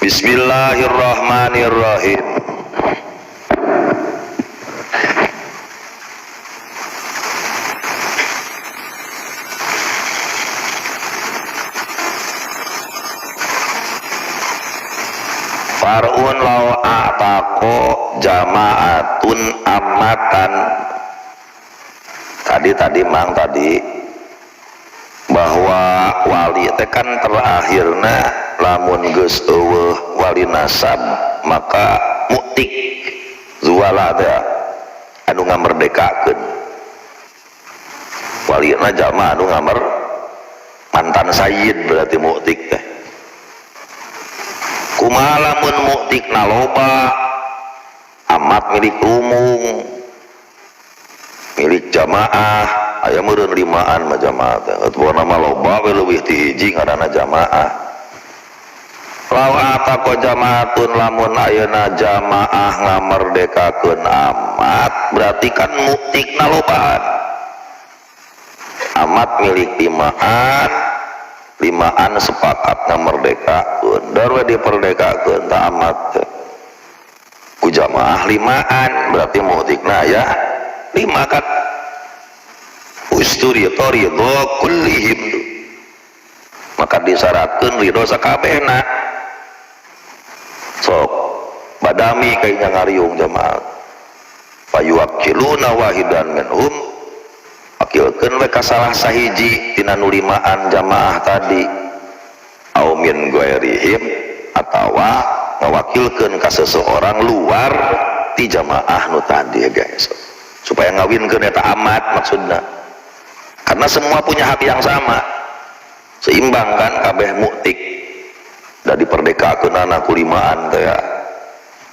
Bismillahirrahmanirrahim. Far'un law a'taqo jama'atun amatan. Tadi tadi mang tadi bahwa wali teh kan terakhirna lamun geus eueuh wali nasab maka muktik zuwala teh anu ngamerdekakeun walina jalma anu ngamer mantan sayyid, berarti muktik teh. Kumaha lamun muktik loba, amat milik umum, milik jamaah, aya meureun limaan mah jamaah teh. Atuh nama loba we leuwih ti hiji ngaranna jamaah. Law ataqo jamaatun, lamun ayeuna jamaah ngamerdekakeun amat, berarti kan muktikna lobaan. Amat milik limaan, limaan sepakat ngamerdekakeun, dar we diperdekakeun ta amat teh ku jamaah limaan, berarti muktikna ya lima kan. Usturito ridho kullihim, maka disyaratkeun ridho sakabehna. Sok badami kayaknya ngariung jamaah, fayuwakkiluna wahidan minhum, wakilkeun we ka salah sahiji tina nu limaan jamaah tadi, au min ghairihim, atawa ngawakilkeun ka seseorang luar ti jamaah nu tadi ya guys, supaya ngawinkeun eta amat maksudna. Karena semua punya hak yang sama, seimbang kan, kabeh muktik da diperdekakeun ku limaan teh ya.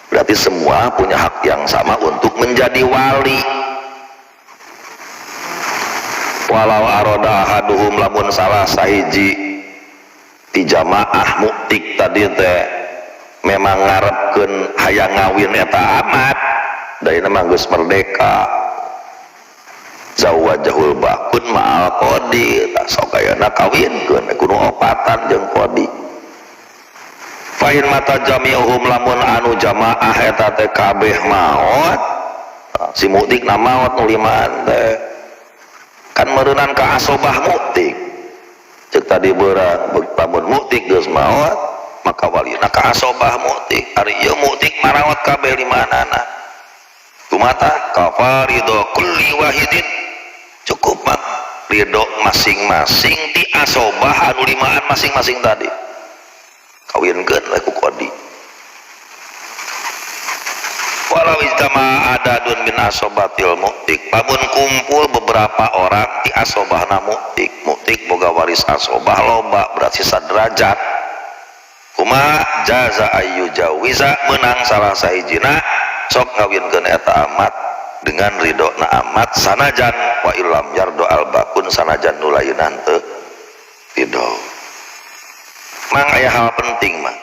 Berarti semua punya hak yang sama untuk menjadi wali. Walau aroda ahaduhum, lamun salah sahiji ti jamaah muktik tadi teh memang ngarepkeun hayang ngawin eta amat, da ieu mah geus merdeka, zawajahul bakun ma'al qadi, tah sok ayeuna kawinkeun kudu opatan jeung qadi. Fa in mata jami'uhum, lamun anu jamaah eta teh kabeh maot, si muktik na maot nu limaan teh kan meureunan ka asobah muktik. Cek tadi beurang, lamun muktik geus maot maka walina ka asobah muktik. Ari ieu muktik marawat kabeh limaanana, kumata kafaridho kulli wahidin, cukup mah ridho masing-masing ti asobah anu limaan masing-masing tadi, kawinkeun we ku qadi. Walau ijtama adadun min asobatil muktik, lamun kumpul beberapa orang ti asobahna muktik, muktik boga waris asobah loba, berarti saderajat. Kumaha jaza ayu jawiza, menang salah sahijina sok ngawinkeun eta amat dengan ridho na amat, sanajan wa illam yardo al bakun, sanajan nu lainna teu ridho. Mang aya hal penting mah,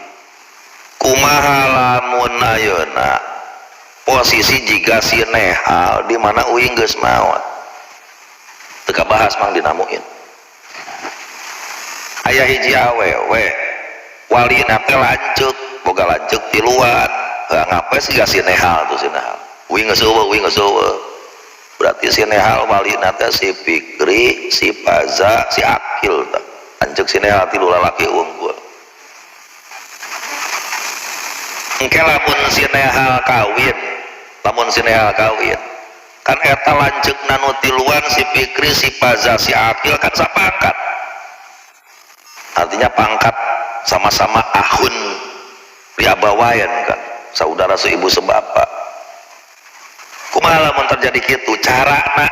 kumaha lamun ayeuna posisi jiga si nehal di mana uing geus maot, teu kabahas mang dinamuin. Aya hiji awewe walina teh lanceuk, boga lanceuk tiluan, heuh ngapes siga si nehal tuh, si nehal uing geus eueuh, uing geus eueuh, berarti si nehal walina teh si Fikri, si Paza, si Akil tah. Lanceuk si nehal tilu lalaki unggul. Engke lamun si nehal kawin, lamun si nehal kawin kan eta lanceukna nu tiluan, si Fikri, si Paza, si Akil kan sapangkat, artinya pangkat sama-sama ahun diabawayan kan, saudara seibu sebapak. Kumaha lamun terjadi kitu carana?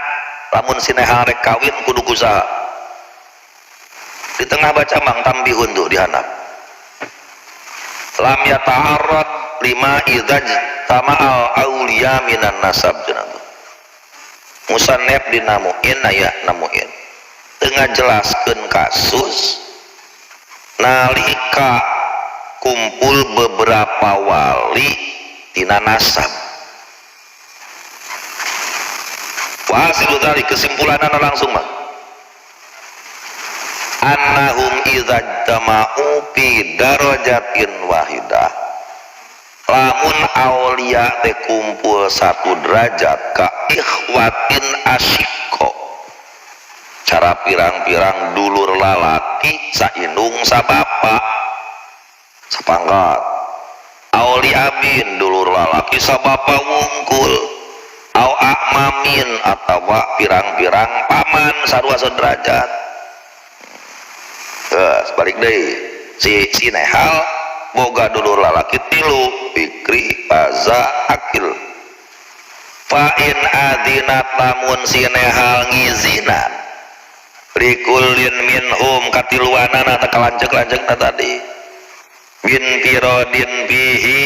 Lamun si nehal rek kawin kudu kusaha? Di tengah baca mang tambihun tuh dihanap, lam yata'arrad lima idzaj tama'al auliya minan nasab cenah tuh. Musannef dinamuin aya namuin tengah jelaskeun kasus nalika kumpul beberapa wali tina nasab. Wahasilu dzalik, kesimpulanana langsung mah annahum idza jama'u fi darajatin wahidah. Lamun aulia teh kumpul satu derajat ka ikhwatin asyikko. Cara pirang-pirang dulur lalaki saindung sabapa sapangkat. Auli abin dulur lalaki sabapa wungkul. Au akmamin atawa pirang-pirang paman sarua sederajat. Sebalik deui si Nehal boga dulur lalaki tilu Fikri Faza Akil. Fa in adinat lamun si Nehal ngizinan likullin minhum katiluanana teh kalanceuk-lanceukna tadi bin pirodin bihi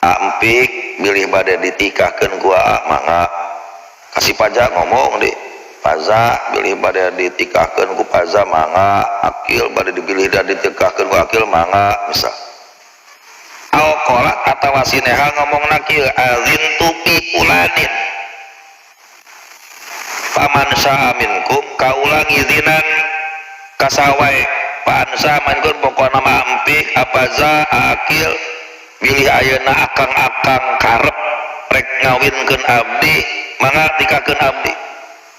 ampik bilih bade ditikahkeun ku aa mangga kasih pajak ngomong di Faza bilih bade ditikahkeun ku Faza mangga Akil bade dibilih da ditikahkeun ku Akil mangga misal au qalat atawa si Nehal ngomongna kieu azintu fi fulanin paman syaa minkum kaula ngizinan kasawae pansa minkum pokona mah ampik apaza Akil bilih ayeuna akang-akang karep rek ngawinkeun abdi mangga tikahkeun abdi.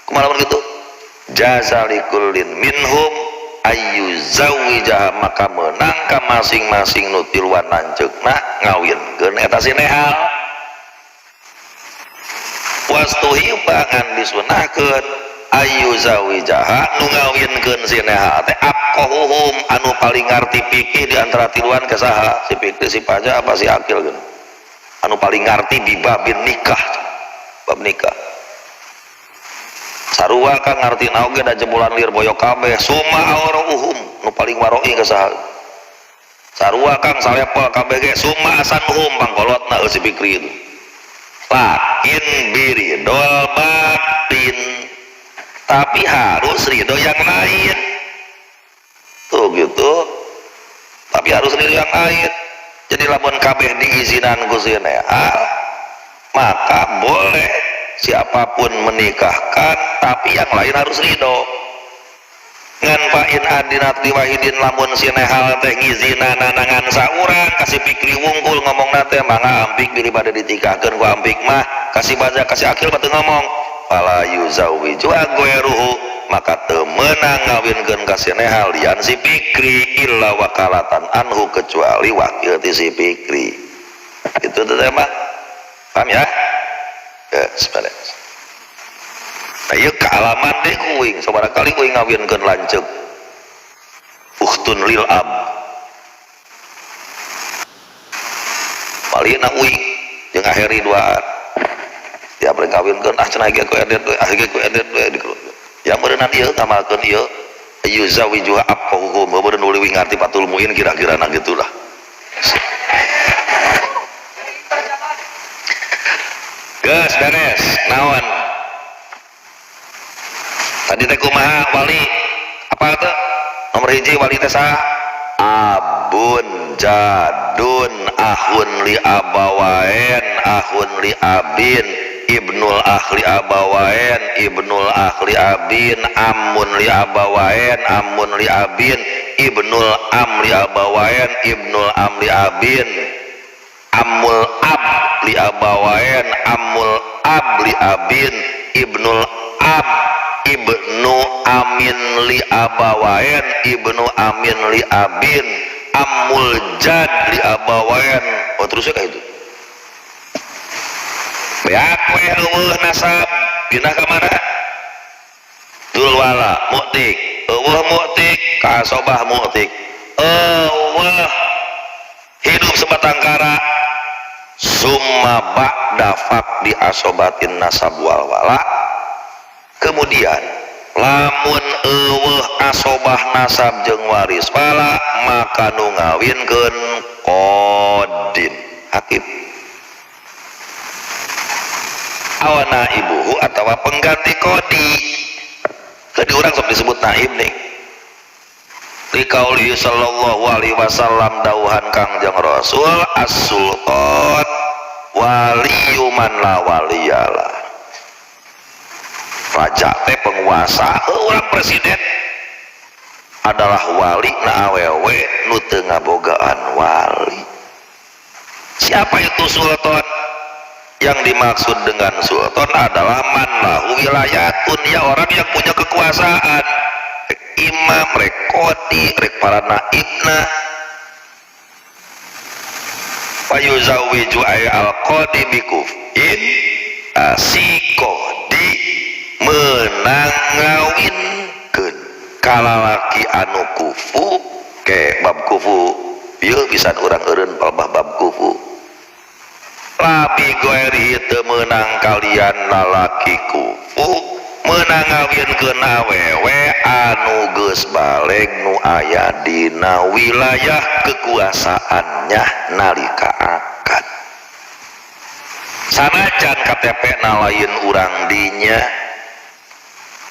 Kumaha lamun kitu jazalikullin minhum ayyuzawwijaha maka meunang ka masing-masing nu tiluan lanceukna ngawinkeun eta si Nehal. Wastuhiba ngan disunahkeun ayyuzawijaha nu ngawinkeun si Nehal teh afqahuhum anu paling ngarti fikih di antara tiluan ke saha si Fikri si Faza apa si Akil geun anu paling ngarti bibabin nikah bab nikah sarua ka ngarti oge da jebolan lir boyok kabeh summa auruhum nu paling waroi ke saha sarua kang salepel kabeh ge summa asanuhum pangkolotna si Fikri itu lakin biridol batin tapi harus ridho yang lain tuh gitu tapi harus ridho yang lain. Jadi lamun kabeh diizinan ku si Nehal maka boleh siapapun menikahkan tapi yang lain harus ridho. Ngan fa'in adinat liwahidin lamun si Nehal teh ngizinana ngan saurang kasih Fikri wungkul ngomongna teh mangga ampik bilih bade ditikahkeun ku ampik mah kasih baca kasih Akil batu ngomong fala yuzawwiju ghairuhu maka teu meunang ngawinkeun ka si Nehal lian si Fikri illa wakalatan anhu kecuali wakil ti si Fikri. Itu teh mah paham ya? Ya, sebenarnya. Nah, ieu kaalaman deh kuing sabaraha kali kuing ngawinkeun lanceuk ukhtun lil ab palina uing jeung aheri duaan tiap rek ngawinkeun ah cenah ge ku edet we ah ge ku edet we yang beureunan ieu ngamalkeun ieu yuzawijuha afqahuhum beureun nu leuwih ngarti Fathul Muin kira-kira na gitulah. Geus beres naon tadi teh kumaha wali apa teh nomor hiji wali teh saha abun jadun ahun li abawaen ahun li abin ibnul ahli abawaen ibnul ahli abin amun li abawaen amun li abin ibnul am li abawaen ibnul am li abin amul ab li abawaen amul ab li abin ibnul ab ibnu amin li abawaen ibnu amin li abin amul jad li abawaen. Oh terusnya kayak itu beak we eueuh nasab pindah ka mana Dulwala mu'tik eueuh mu'tik ka asobah mu'tik eueuh hidup sebatang kara summa ba'da faqdi asobatin nasab wal wala. Kemudian lamun eueuh asobah nasab jeung waris wala maka nu ngawinkeun qadin hakim awana ibuhu atawa pengganti qadi. Jadi urang sok disebut naib nih Likauli sallallahu alaihi wasallam dauhan Kangjeng Rasul as-sultan waliyu man la waliyalah. Raja teh penguasa, orang presiden. Adalah wali na awewe nu teu ngabogaan wali. Siapa itu sultan? Yang dimaksud dengan sultan adalah man lahu wilayatun, ya orang yang punya kekuasaan. Rek imam, rek qadi, rek para naibna. Fayuzawwiju ay al-qadi bikufin, si qadi menang ngawinkeun kalalaki anu kufu. Ke bab kufu ieu bisa urang eureun palbah bab kufu. Labi goeri teu meunang kalian lalaki kufu meunang ngawinkeun awewe anu geus baleg nu aya dina wilayah kekuasaannya nalika akad. Sanajan KTP na lain urang dinya,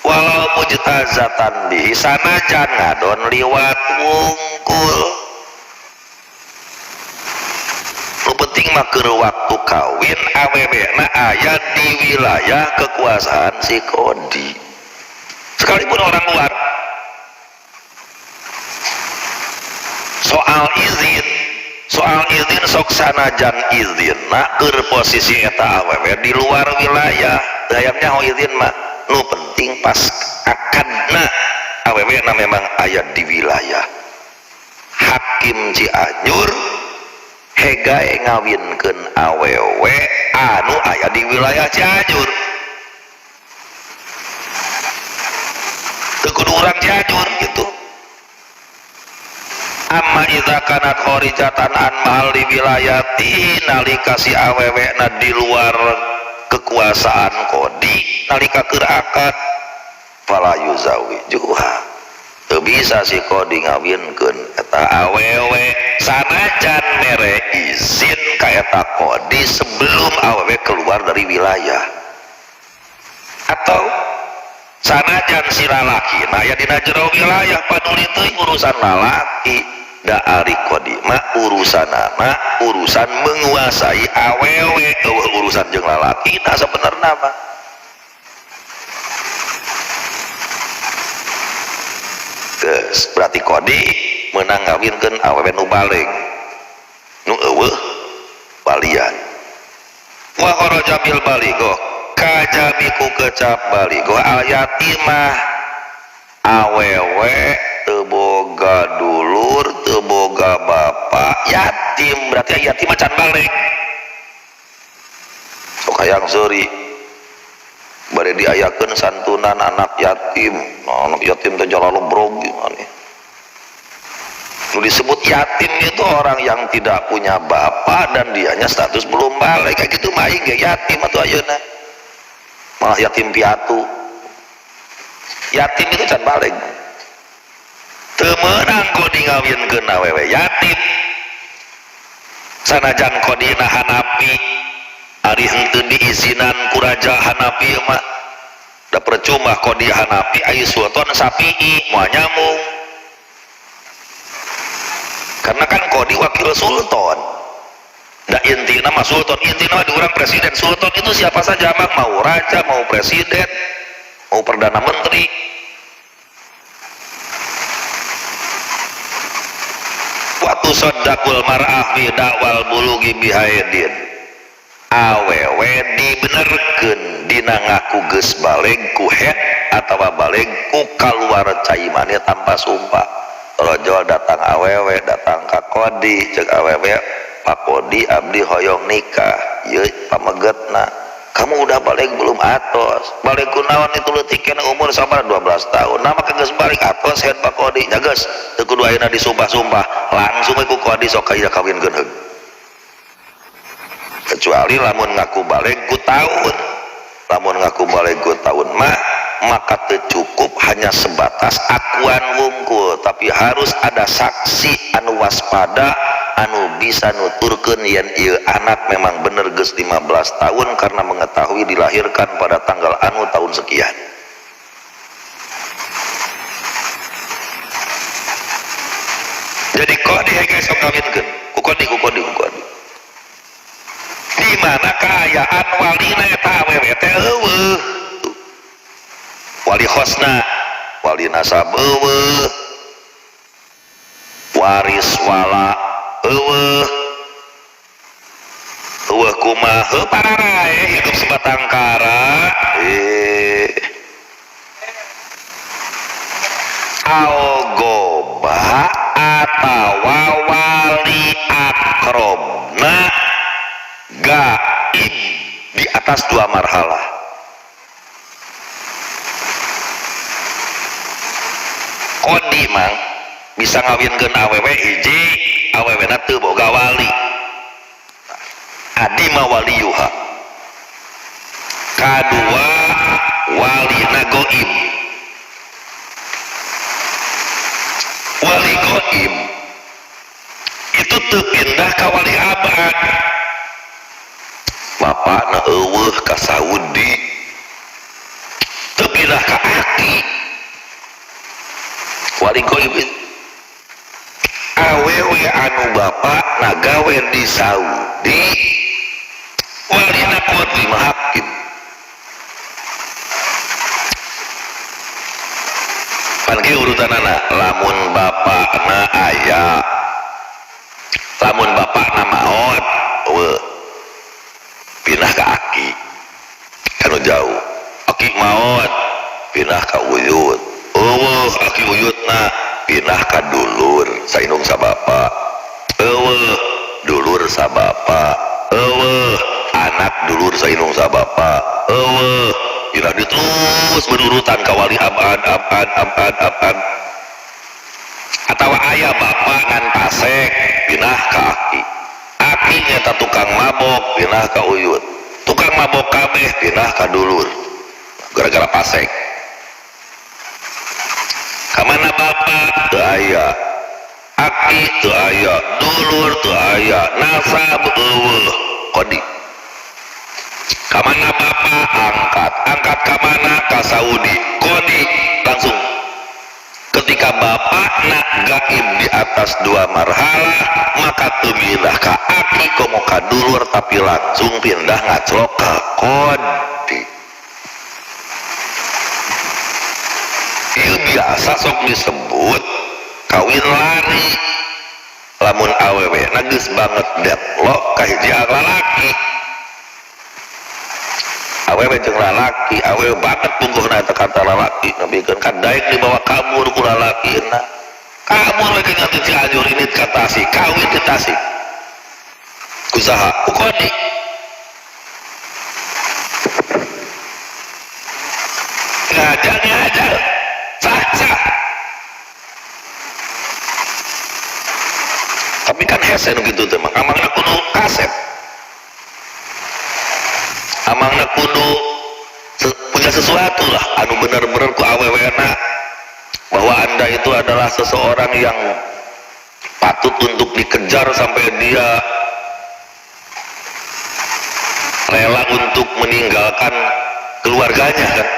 walau mujtazatan bihi, sanajan ngadon liwat wungkul. Nu penting mah keur waktu kawin awewe na aya di wilayah kekuasaan si kodi, sekalipun orang luar. Soal izin, soal izin sok sanajan izin na keur posisi eta awewe di luar wilayah, hayangnya ho izin mah. Nu penting pas akadna awewe na memang aya di wilayah. Hakim Cianjur hegae ngawinkeun awewe anu aya di wilayah Cianjur, teu kudu urang Cianjur gitu. Amma idza kanat kharijatan an mahalli wilayati, nalika si awewe na di luar kekuasaan kodi nalika keur akad, fala yuzawijuha, teu bisa si kodi ngawinkeun eta awewe sanajan mere izin ka eta kodi sebelum awewe keluar dari wilayah, atau sanajan si lalaki na aya dina jero wilayah paduli teuing urusan lalaki. Da ari kodi mah urusanana urusan menguasai awewe, eueuh urusan jeung lalaki nah sabenerna mah. Geus berarti kodi meunang ngawinkeun awewe nu baleg nu eueuh walian. Wa kharaja bil baligh, kajabi ku kecap baligh al yatimah, awewe teu boga dulur, teu boga bapa, yatim, berarti yatim mah can baleg. Sok hayang seuri bade diayakeun santunan anak yatim. Nah, anak yatim teh jalalobrog gimana? Nu disebut yatim itu orang yang tidak punya bapak dan dianya status belum balik. Kayak gitu mah aing ge yatim atuh ayeuna. Malah yatim piatu. Yatim itu can balik. Teu meunang kodi ngawinkeun awewe yatim. Sanajan kodina Hanafi, ari henteu diizinan ku raja Hanafi mah da percuma kodi Hanafi aya sultan Syafi'i moal nyambung. Karena kan kodi wakil sultan. Da intina mah sultan, intina mah di urang presiden. Sultan itu siapa saja mah, mau raja, mau presiden, mau perdana menteri. Waktu soddaqul mar'ah fi da'wal bulugi bihaidin, awewe dibenerkeun dina ngaku geus baleg ku head atawa baleg ku kaluar cai mani tanpa sumpah. Rojol datang awewe, datang ka kodi, cek awewe, Pak Kodi abdi hoyong nikah, ieu pamegetna. Kamu udah balik belum? Atos. Balik kunaon itu leutik keneh umur sabar 12 tahun. Nah maka geus balik atos head Pak Kodi. Nya geus teu kudu ayeuna disumpah-sumpah. Langsung we ku kodi sok aya kawinkeun heug. Kecuali lamun ngaku balik ku tahun. Lamun ngaku balik ku tahun mah maka teu cukup hanya sebatas akuan wungkul, tapi harus ada saksi anu waspada anu bisa nuturkeun yen ieu anak memang bener geus 15 tahun karena mengetahui dilahirkan pada tanggal anu tahun sekian. Jadi kodi hege sok kawinkeun ku kodi, ku kodi, ku kodi. Di mana kaayaan walina eta awewe teh eueuh. Wali khosna, wali nasab eueuh, Waris wala eueuh eueuh kumaha pararae hidup sebatang kara algoba atawa wali akrobna gaib di atas dua marhalah. Kodi mang bisa ngawinkeun awewe hiji, awewena teu boga wali, adima waliyuha. Kadua walina goib. Wali goib itu teu pindah ka wali abad. Bapakna eueuh ka Saudi, teu pindah ka aki. Wali goib awewe anu bapakna gawe di Saudi, walina qadhi hakim. Pan kieu urutanana, lamun bapakna aya, lamun bapakna maot, eueuh pindah ka aki kanu jauh. Aki maot pindah ka uyut, eueuh aki uyutna pindah ka dulur saindung sabapa, eueuh dulur sabapa, eueuh anak dulur saindung sabapa, eueuh pindah di terus berurutan ka wali abad abad abad abad. Atawa aya bapak ngan pasek pindah ka aki, aki nyata tukang mabok pindah ka uyut, tukang mabok kabeh pindah ka dulur gara-gara pasek. Kamana bapak teu aya, aki teu aya, dulur teu aya, nasab eueuh kodi. Kamana bapak angkat, angkat kamana ka Saudi, kodi langsung. Ketika bapak nak gaib di atas dua marhalah, maka teu pindah ka aki komo ka dulur, tapi langsung pindah ngaclok ka kodi. Ieu biasa sok disebut kawin lari. Lamun awewe na geus banget deadlock ka hiji lalaki, awewe jeung lalaki, awewe banget pungkuhna eta kata lalaki, nepikeun ka daek dibawa kabur ku lalakina, kabur we ka Cianjur ini ka Tasik, kawin di Tasik ku saha? Ku kodi. Ngajar-ngajar sah sah, tapi kan hese nu kitu teh mah, amangna kudu kasep, amangna kudu punya sesuatu lah anu bener-bener ku awewena bahwa anda itu adalah seseorang yang patut untuk dikejar sampai dia rela untuk meninggalkan keluarganya kan.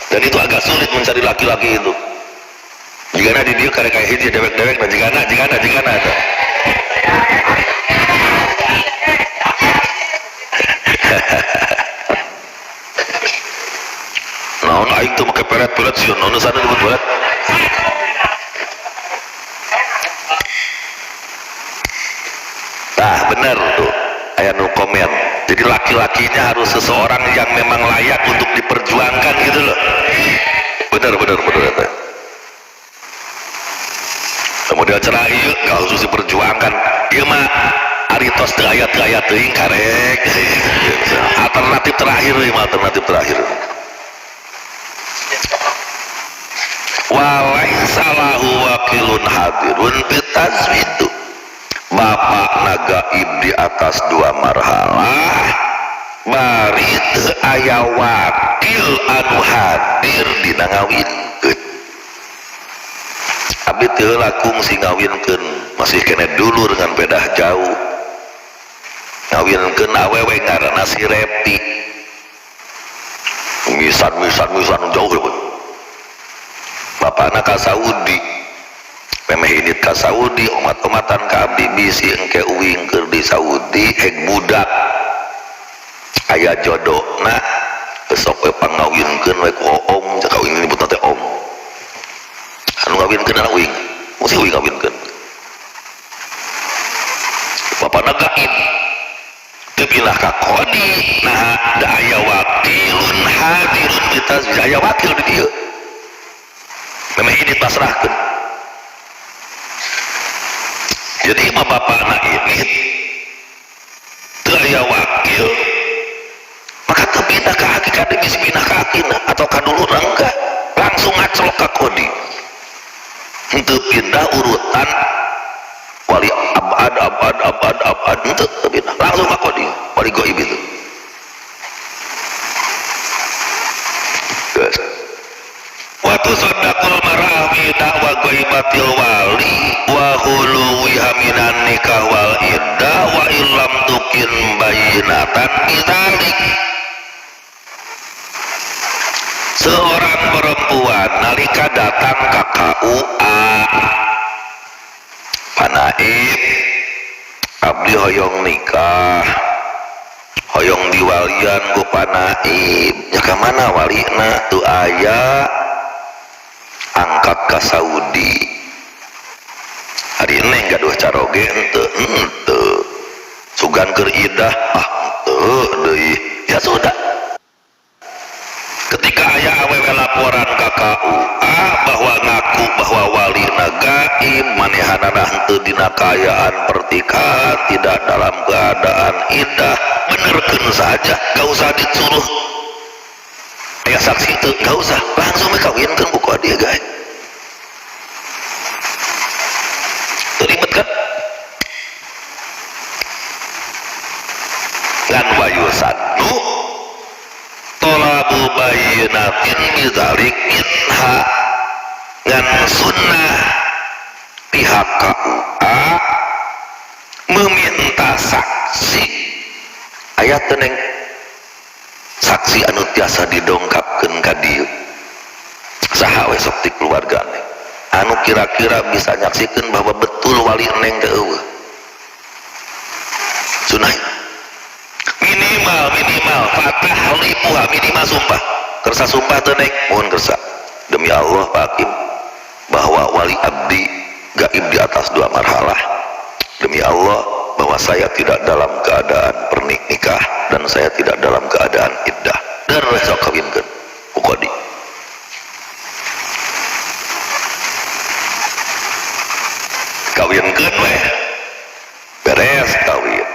Dan itu agak sulit mencari laki-laki itu. Jigana di dia karek kayak hiji dewek-dewek, nah jigana jigana jigana eta. Naon aing tuh make peret-peret sieun, naon sana disebut peret. Nah bener tuh aya nu komen. Jadi laki-lakinya harus seseorang yang memang layak untuk diperjuangkan gitu loh. Bener bener bener eta. Kemudian cerai ieu gak harus diperjuangkan. Ieu mah ari tos teu aya teu aya teuing karek. Alternatif terakhir ieu mah, alternatif terakhir. Walaisa lahu wakilun hadirun bitazwidu. Bapak nagaib di atas dua marhalah, bari teu aya wakil anu hadir dina ngawinkeun. Abdi teu kungsi ngawinkeun, masih kene dulur ngan pedah jauh. Ngawinkeun awewe ngaranna si Repi. Misan misan misan jauh ya, bapakna ka Saudi, memeh indit ka Saudi, omat-omatan ka abdi bisi engke uing keur di Saudi heg budak aya jodona besok we pangawinkeun we ku om, cek kawin nyebutna teh om, anu ngawinkeun anak uing Kungsi we ngawinkeun. Bapana gaib. Teu pindah ka kodi. Nah, da aya wakilun hadirun bitazwij, aya wakil di dieu. Memang ini pasrahkeun. Jadi mah bapana ini teu aya wakil, maka teu pindah ka hakikat, geus pindah ka akina atau ka dulurna, enggak, langsung ngaclok ka kodi. Henteu pindah urutan wali abad abad abad abad, henteu pindah, langsung ka kodi, wali gaib itu. Geus. Wa tusaddaqul mar'ah fi da'wa ghaibatil wali wa khuluwiha minan nikah wal iddah wa illam tukin bayinatan bidzalik. Seorang perempuan nalika datang ke KUA, Panaib, abdi hoyong nikah, hoyong diwalian ku Panaib. Nya ka mana walina? Teu aya, angkat ka Saudi. Ari neng gaduh caroge henteu? Henteu. Sugan keur idah? Ah, henteu deui. Ya sudah. Ketika aya awewe laporan ka KUA bahwa ngaku bahwa walina gaib, manehanana henteu dina kaayaan pertikahan, tidak dalam keadaan idah, benerkeun saja, gak usah disuruh aya saksi teu, gak usah, langsung we kawinkeun ku dia guys. Ribet kan? Kan wayusannu tolabu bayinatin bidzalik minha, ngan sunnah pihak KUA meminta saksi. Aya teu neng saksi anu tiasa didongkapkeun ka dieu? Saha we sok ti keluarga neng anu kira-kira bisa nyaksikeun bahwa betul wali neng teh eueuh? Sunnah minimal, minimal fatah lipuha, minimal sumpah. Kersa sumpah teu neng? Mohon kersa, demi Allah Pak Hakim bahwa wali abdi gaib di atas dua marhalah, demi Allah bahwa saya tidak dalam keadaan pernikah dan saya tidak dalam keadaan iddah, dan sok kawinkeun ku kodi. Kawinkeun weh, beres kawin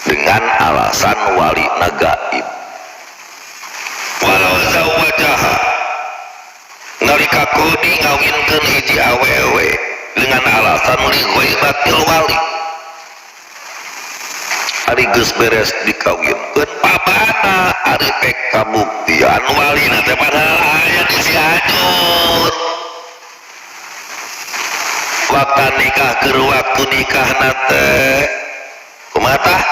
dengan alasan wali gaib. Walau zawajaha, nalika kodi ngawinkeun hiji awewe dengan alasan li ghaibatil wali, ari geus beres dikawinkeun, pabana ari pek kabuktian walina teh padahal aya di Cianjur. Waktu nikah keur waktu nikahna teh kumaha tah?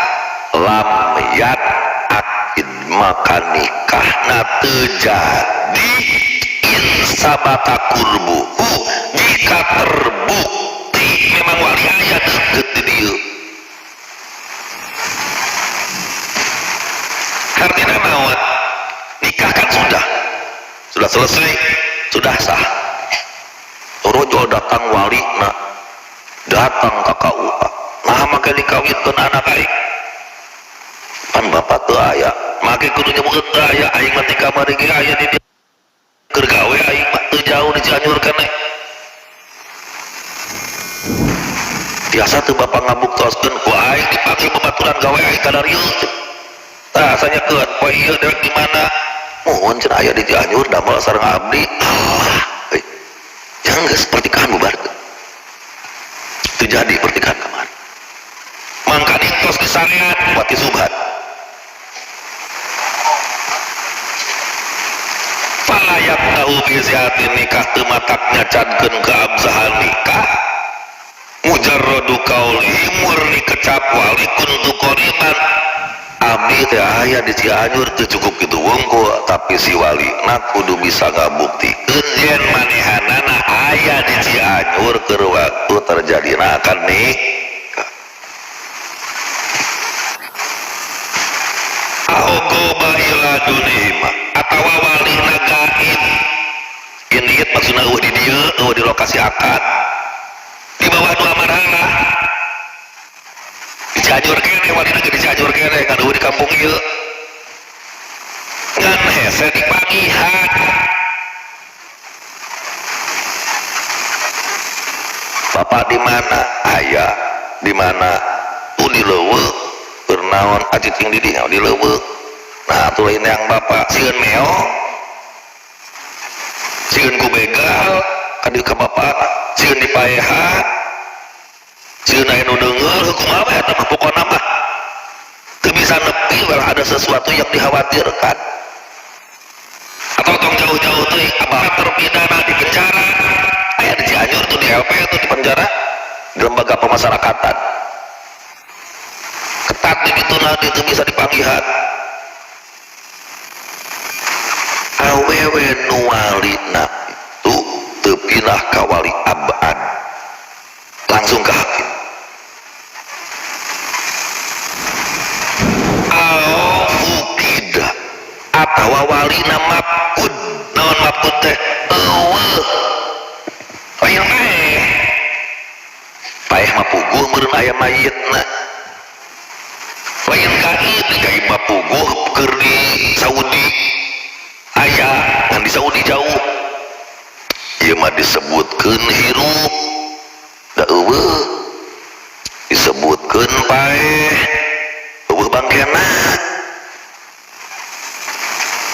Lam yat akid, maka nikahna teu jadi in sabata kurbuhu, jika terbukti memang wali aya deket di dieu. Artinya naon? Nikah kan sudah selesai, sudah sah. Rojo datang wali na, datang ke KUA, nah maka dikawinkeun anak aing, pan bapak teu aya, make kudu nyebutkeun teu aya, aing mah ti kamari ge aya di dieu keur gawe, aing mah teu jauh di Cianjur keneh. Biasa teu bapak ngabuktoskeun ku aing dipanggil babaturan gawe aing ka darieu. Tah sanyakeun poe ieu dewek di mana? Mohon cenah aya di Cianjur damel sareng abdi. Allah, euy. Jangan geus pertikahan bubarkeun. Teu jadi pertikahan kemarin. Mangkani tos disarean wati subhat. Falayak tahu bi nikah teu matak nyacadkeun keabsahan nikah. Mujarradu qaulihi murni kecap wali kuntu qoriban. Abdi teh aya di Cianjur teu cukup kitu wungkul, tapi si wali na kudu bisa ngabuktikeun yen manehanana aya di Cianjur keur waktu terjadina akad nikah. Ahogoba ila dunihima atawa walina gaib. Indit Maksudna euweuh di dieu, euweuh di lokasi akad, di bawah dua marhalah. Di Cianjur keneh, walina ge di Cianjur keneh, ngan euweuh di kampung ieu, ngan hese dipagihan. Bapak di mana? Aya di mana? Di leuweung. Keur naon acicing di dinya di leuweung? Nah, atuh lain yang bapak sieun meo, sieun ku begal ka dieu ka bapak, sieun dipaehan, sieun aya nu deungeur. Hukum apa eta mah? Pokona mah teu bisa nepi, well, ada sesuatu yang dikhawatirkan. Atau tong jauh-jauh teuing, abah terpidana di penjara, aya di Cianjur tuh, di LP tuh, di penjara, di lembaga pemasyarakatan, ketat di ditu, nanti itu bisa dipanggihan. Awewe nu walina itu teu pindah ka wali abad, langsung ke hakim. Au fukida, atawa walina mafkud. Naon mafkud teh? Eueuh, lain paeh. Paeh mah puguh meureun aya mayitna. Lain gaib, gaib mah puguh keur di Saudi aya, ngan di Saudi jauh. Ieu mah disebutkeun hirup da eueuh, disebutkeun paeh, eueuh bangkena.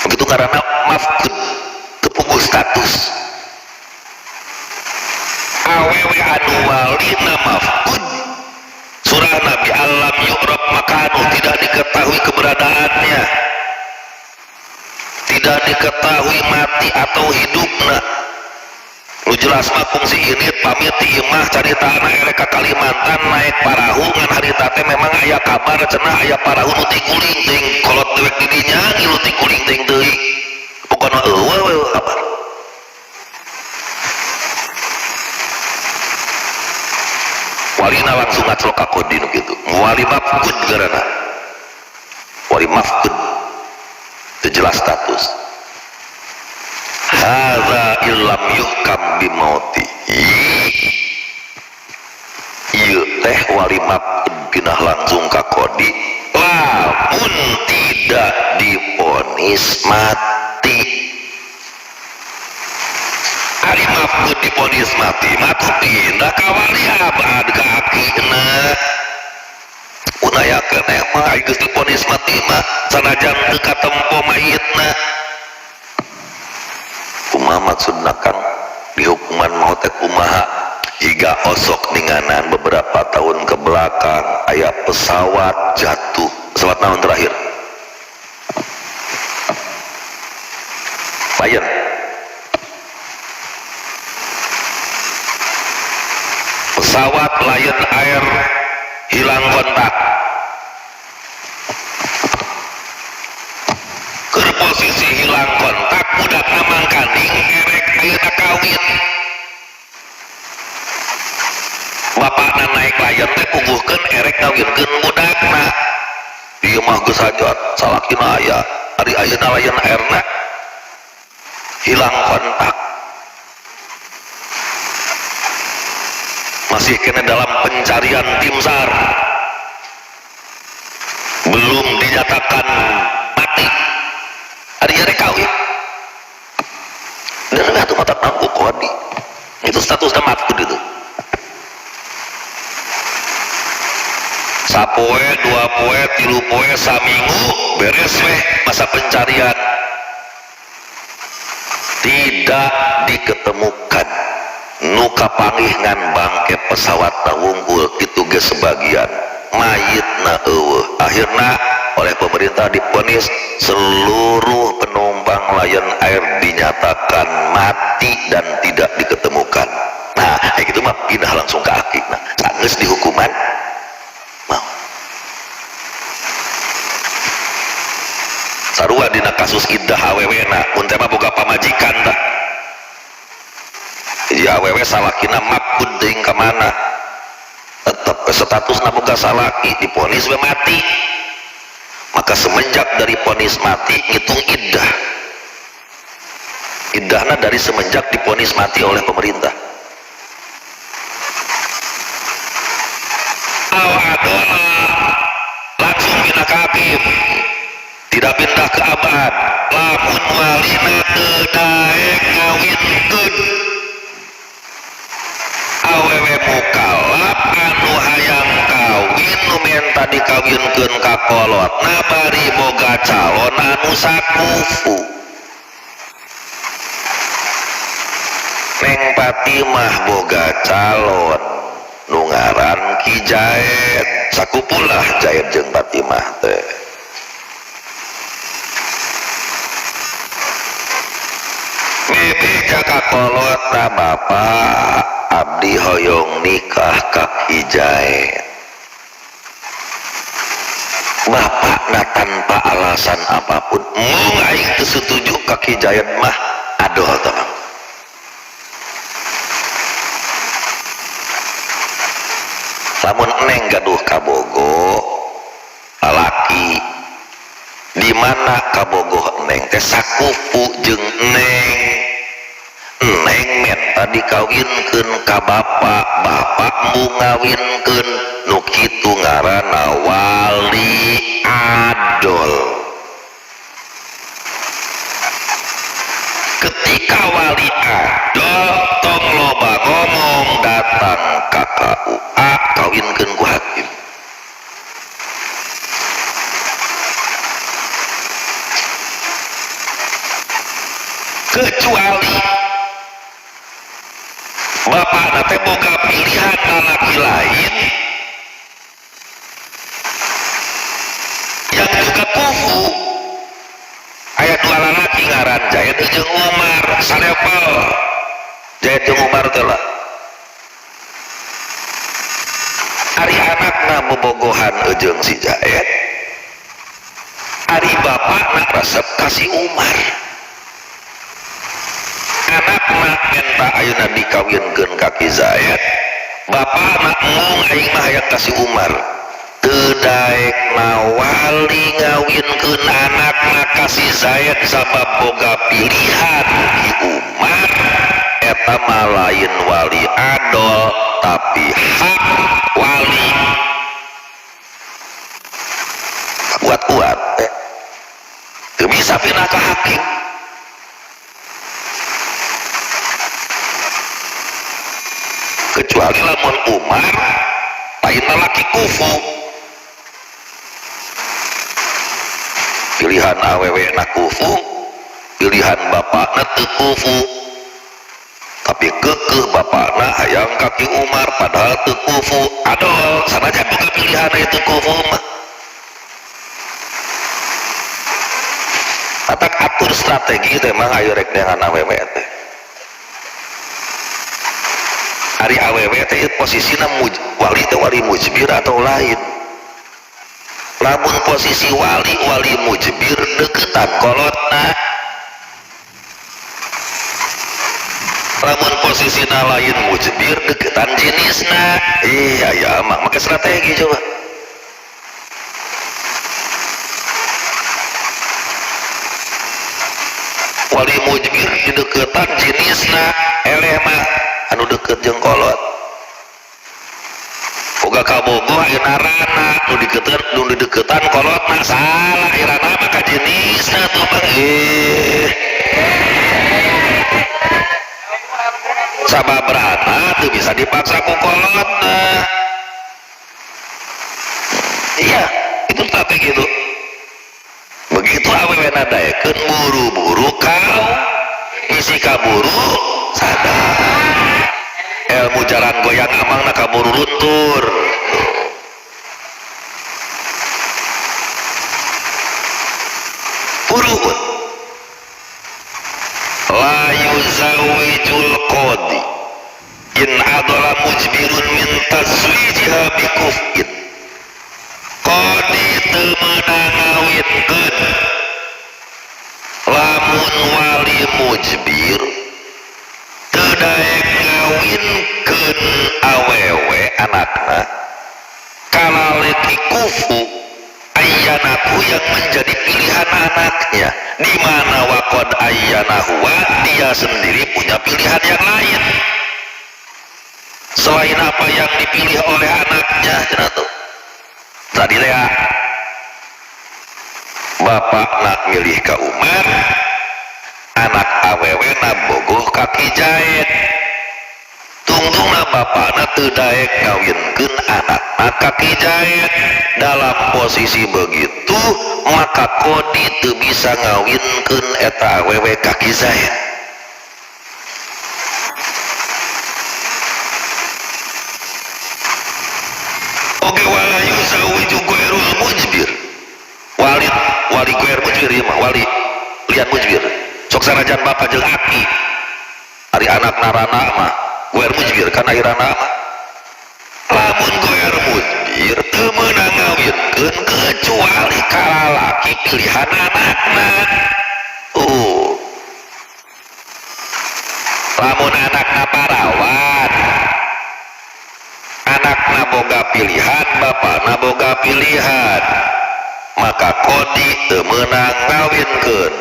Begitu karena mafkud, teu puguh status. Awewe anu walina mafkud, surah Nabi alam yu'rab makanu, tidak diketahui keberadaannya, tidak diketahui mati atau hidupna. Nu jelas mah kungsi ini pamit di imah, caritana erek ka Kalimantan naik parahu, ngan harita teh memang aya kabar cenah aya parahu nu tiguling teuing, kolot dewek di dinya ngilu tiguling teuing teuing, pokona eueuh eueuh kabar. Walina langsung ngaclok ka kodi nu kitu, wali mafkud garana, wali mafkud teu jelas status. Hadza illam yuhkam bimautihi, ieu teh wali mafkud pindah langsung ka kodi lamun tidak diponis mati. Ari mafkud diponis mati mah pindah ka wali abad ka akina. Mun aya keneh mah geus diponis mati mah sanajan teu katempo mayitna. Kumaha maksudna Kang dihukuman maut teh kumaha? Jiga osok ninganan beberapa tahun ke belakang aya pesawat jatuh, pesawat naon terakhir? Lion. Pesawat Lion Air hilang kontak. Keur posisi hilang kontak, budakna mangkaning erek ayeuna kawin. Bapakna naik Lion teh puguhkeun erek ngawinkeun budakna. Ieu mah geus hajat, salakina aya, ari ayeuna Lion Airna hilang kontak. Masih kena dalam pencarian tim SAR, belum dinyatakan mati. Ari erek kawin dan nggak tuh mata mampu kodi itu statusnya mafkud itu. Sapoe, dua poe, tilu poe, saminggu beres weh masa pencarian, tidak diketemukan. Nu kapanggih ngan bangke pesawat wungkul itu ge sebagian, mayitna eueuh. Akhirna oleh pemerintah diponis seluruh penumpang Lion Air dinyatakan mati dan tidak diketemukan. Nah, kayak gitu mah pindah langsung ke akik. Nah, sanggeus dihukuman mau. Sarua dina kasus iddah awewe na, mun teh mah boga pamajikan tah. Jadi awewe salakina mafkud teuing ka mana? Tetep statusna boga salaki, diponis we mati. Maka semenjak dari ponis mati ngitung iddah. Iddahna dari semenjak diponis mati oleh pemerintah. Aw adola langsung pindah ke hakim, tidak pindah ke abad. Lamun walina teu daek ngawinkeun awewe mukallaf anu hayang kawin nu menta dikawinkeun ka kolotna bari boga calon anu sakufu. Neng Fatimah boga calon nu ngaran Ki Zaid, sakupulah Zaid jeung Fatimah teh. Bebeja ka kolotna, bapak abdi hoyong nikah ka Ki Zaid. Bapakna tanpa alasan apapun mung aing teu setuju ka Ki Zaid mah aduh teman. Lamun neng gaduh kabogoh lalaki, di mana kabogoh neng teh sakupu jeung neng. Neng menta dikawinkeun ka bapak, bapak mung ngawinkeun nu kitu ngaranna wali adol. Ketika wali adol tong loba ngomong datang ka KUA kawinkeun ku hakim. Kecuali bapakna teh boga pilihan lalaki lain yang juga kufu. Aya dua lalaki ngaran Zaid jeung Umar, salepel Zaid jeung Umar teh lah. Ari anakna bobogohan jeung si Zaid, ari bapakna resep ka si Umar. Anakna menta ayeuna dikawinkeun ka Ki Zaid, bapakna mung aing mah hayang ka si Umar. Teu daek wali ngawinkeun anakna ka si Zaid sabab boga pilihan Ki Umar, eta mah lain wali adol tapi hak wali. Kuat-kuat teu bisa pindah ka hakim. Kecuali lamun Umar lain lalaki kufu, pilihan awewe na kufu, pilihan bapakna teu kufu, tapi kekeh bapakna hayang ka Ki Umar padahal teu kufu. Adol sanajan boga pilihan itu kufu mah. Atak atur strategi teh mah ayo rek neangan awewe teh. Ari awewe teh posisina wali teh wali mujbir atau lain. Lamun posisi wali wali mujbir deketan kolotna, lamun posisina lain mujbir deketan jenisna. Iya ya emang make strategi coba. Wali mujbir di deketan jenisna, eleh mah anu deket jeung kolot. Boga kabogoh ayeuna rana nu diketeun nu dideketan kolotna salah irana mah ka jenisna tuh bang. Sabab rana teu bisa dipaksa ku kolotna. Iya, itu strategi itu. Begitu awewe nadaekeun buru-buru kau isi kaburu sadar. Ilmu jalan goyang amangna kaburu luntur. Buru la yuzawijul qadi in adala mujbirun min tazwijiha bikufin. Qadi teu meunang ngawinkeun lamun wali mujbir teu daek ngawinkeun awewe anakna kalaleki kufu. Ayyanatu yang menjadi pilihan anaknya, di mana waqad ayyana huwa, dia sendiri punya pilihan yang lain selain apa yang dipilih oleh anaknya. Cenah tuh tadi ya, bapak nak milih ke Umar, anak awewe na bogoh ka Ki Zaid, tungtungna bapakna teu daek ngawinkeun anakna ka Ki Zaid. Dalam posisi begitu maka kodi teu bisa ngawinkeun eta awewe ka Ki Zaid. Oke, wala yuzawwiju ghairul mujbir, wali wali ghair mujbir ieu mah wali lian mujbir. Sok sanajan bapak jeung aki, ari anak narana mah ghair mujbir kan akhirna mah. Lamun ghair mujbir teu meunang ngawinkeun kecuali ka lalaki pilihan anakna. Lamun anakna parawan, anakna boga pilihan, bapakna boga pilihan, maka kodi teu meunang ngawinkeun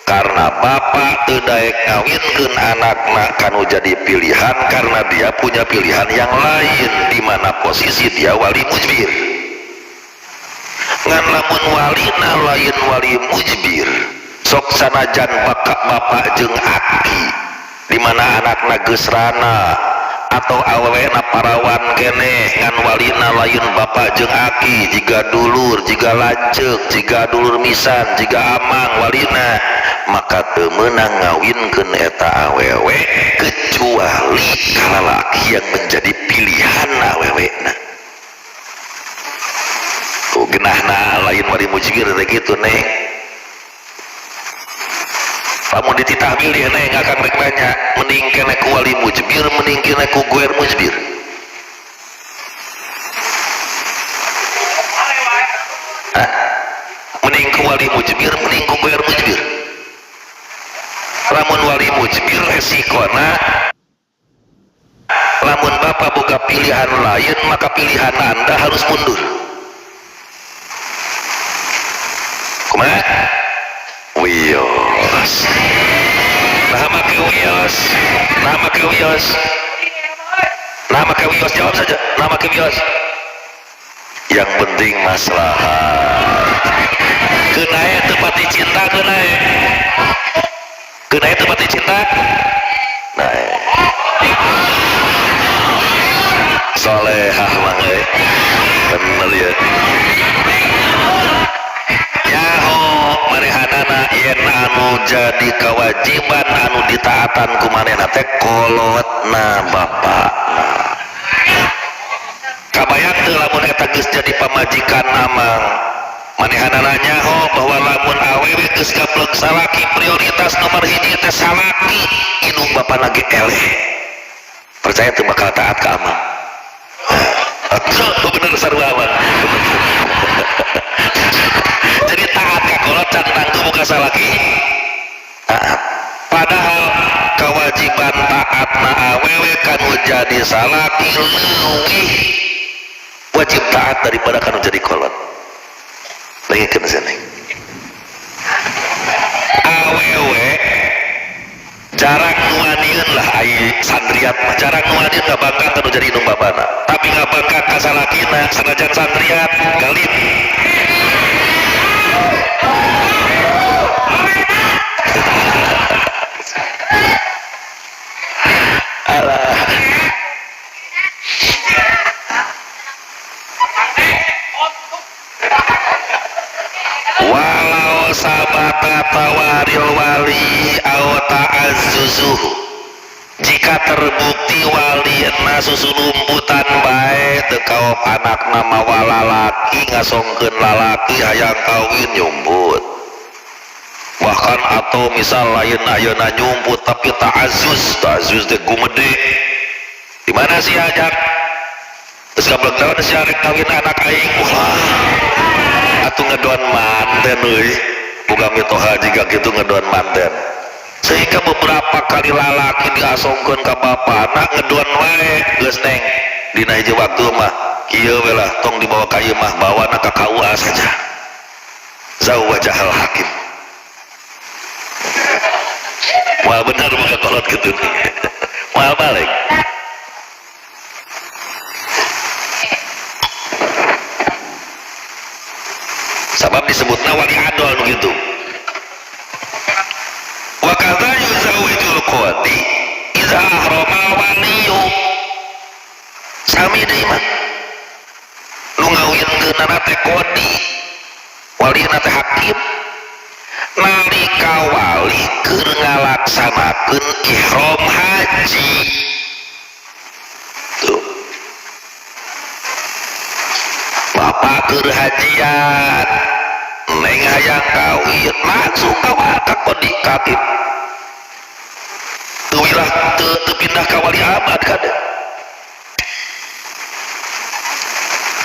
karena bapak teu daek ngawinkeun anakna kanu jadi pilihan, karena dia punya pilihan yang lain di mana posisi dia wali mujbir. Ngan lamun walina lain wali mujbir, sok sanajan bapak jeung aki di mana anakna geus rana atau awewena parawan keneh, ngan walina lain bapak jeung aki, jiga dulur, jiga lanceuk, jiga dulur misan, jiga amang walina, maka teu meunang ngawinkeun eta awewe kecuali ka lalaki yang menjadi pilihan awewena. Tuh genahna lain wali mujbir teh kitu, Neng. Lamun dititah milih, Neng, akang rek nanya, mending kene ku wali mujbir, mending kene ku ghair mujbir? Hah? Mending ku wali mujbir, mending ku ghair mujbir? Lamun wali mujbir resikona lamun bapak boga pilihan lain, maka pilihan anda harus mundur. Kumaha? Wios. Nah, make wios. Nah, make wios. Nah, make wios, jawab saja. Nah, make wios. Yang penting maslahat. Kenae teu pati cinta kenae. Kenae teu pati cinta. Nah. Solehah mah euy. Bener ya. Nyaho manehanana yen anu jadi kewajiban anu ditaatan ku manehna teh kolotna bapakna. Kabayang teu lamun eta geus jadi pamajikan amang, manehanana nyaho bahwa lamun awewe geus gablek salaki, prioritas nomor hiji teh salaki, indung bapana ge eleh, percaya teu bakal taat ka amang? Atuh bener sarua amang. Jadi taat ka kolot can tangtu buka salaki taat, padahal kewajiban taat na awewe kanu jadi salaki leuwih wajib taat daripada kanu jadi kolot. Dengekeun sini, awewe jarang nuanieun lah, ai sandriat mah jarang nuanieun ngabangkang kanu jadi indung bapana, tapi ngabangkang ka salakina sanajan sandriat galip. Alah. Walau sabata tawaril wali au ta'azzuzuhu, jika terbukti wali na susulumputan bae teu kaop anakna mawa lalaki, ngasongkeun lalaki hayang kawin nyumput, bahkan atau misal lain ayeuna nyumput tapi ta'azuz, ta'azuz teh gumede, di mana sih ajak terus gablek naon sia rek kawin anak aing, wah atuh ngedon manten euy, boga mitoha jiga kitu ngedon manten, sehingga beberapa kali lalaki diasongkeun ka bapana ngedon wae. Geus Neng, dina hiji waktu mah kieu we lah, tong dibawa ka ieu mah, bawana ka KUA saja. Zawajahal hakim. Wah benar maka kolot gitu. Wah balik. Sabab disebutna wali adol begitu. Wa kadza yuzawijul qadi idza ahrama waliyu. Sami deui mah. Nu ngawinkeunana teh qadi, walina teh hakim. Nalika wali keur ngalaksanakeun ihram haji. Tuh. Bapak keur hajian, neng hayang kawin, langsung ka qadi hakim. Teu wilah teu pindah ka wali abad kade.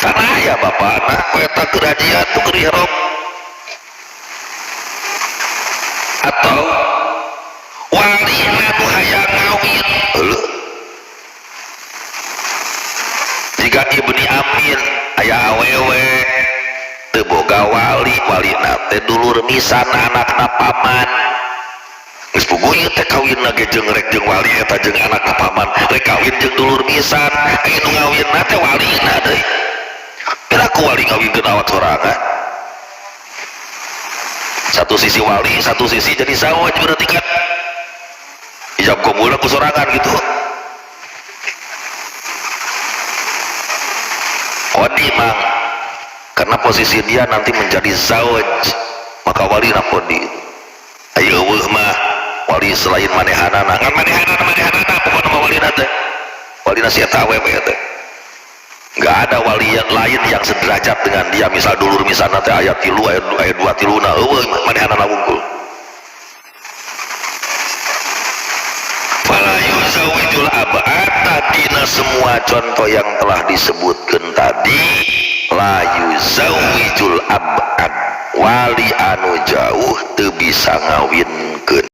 Tanah aya bapana eta keur hajian tuh keur ihram. Atau walina nu hayang ngawin, heuh. Jika ibni amin aya awewe teu boga wali, walina teh dulur misan anakna paman. Geus puguh ieu teh kawinna ge jeung rek jeung wali eta jeung anakna paman, rek kawin jeung dulur misan, aya nu ngawinna teh walina deui. Piraku wali ngawinkeun awak sorangan. Satu sisi wali, satu sisi jadi zawaj berarti kan ijab kabul ku sorangan gitu. Qadi mang, karena posisi dia nanti menjadi zawaj, maka wali na qadi. Ayo eueuh mah wali selain manehanana, ngan manehanana manehanana pokona mah walina teh. Walina si eta awewe teh. Nggak ada wali yang lain yang sederajat dengan dia, misal dulur misalnya teh ayat tilu, ayat dua tiluna, eueuh manehanana wungkul. Fala yuzawijul ab'ata, dina semua contoh yang telah disebutkan tadi, la yuzawijul ab'ad, wali anu jauh teu bisa ngawinkeun.